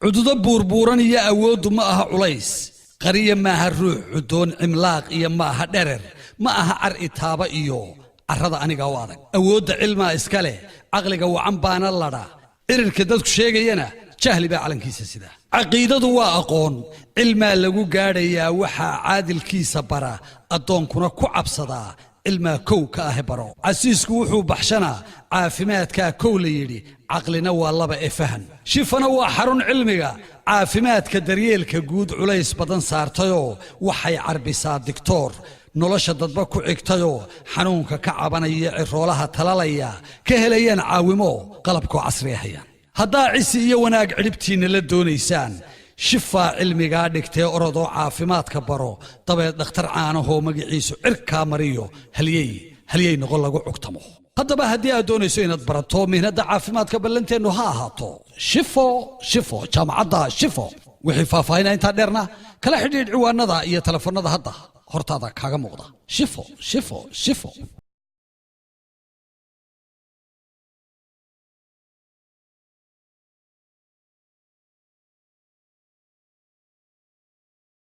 Cududo buurbuuran iyo awooddu ma aha culays, qariya maaha ruux cudoon, cimlaaq iyo ma aha dherer, ma aha car itaaba iyo carrada aniga u adag. Awoodda cilmaa iska leh, caqliga wacan baana ladha, cirirka dadku sheegayana jahli baa calankiisa sidaa. Caqiidadu waa aqoon, cilmaa lagu gaadhayaa, waxaa caadilkiisa bara, addoonkuna ku cabsadaa, cilmaa kow ka ahe baro. Casiisku wuxuu baxshanaa caafimaadkaa kow la yidhi, caqlina waa laba ee fahan. Shifana waa xarun cilmiga caafimaadka daryeelka guud culays badan saartayoo waxay carbisaa digtoor nolosha dadba ku cigtayoo xanuunka ka cabanaya, ciroolaha talalaya ka helayaan caawimo, qalabkoo casri ahayaan. Haddaa cisi iyo wanaag cidhibtiinna la doonaysaan, Shifaa cilmigaa dhigtee orodoo caafimaadka baro. Dabeed dhakhtar caanahoo magaciisu cirkaa mariyo, halyey halyey noqon lagu cugtamo. Haddaba haddii aad doonayso inaad barato mihnadda caafimaadka, ballanteennu ha ahaato Shifo, Shifo, jaamacadda Shifo. Wixii faahfaahinaa intaa dheerna kala xidhiidh ciwaanada iyo telefoonnada hadda hortaada kaaga muuqda. Shifo, Shifo, Shifo.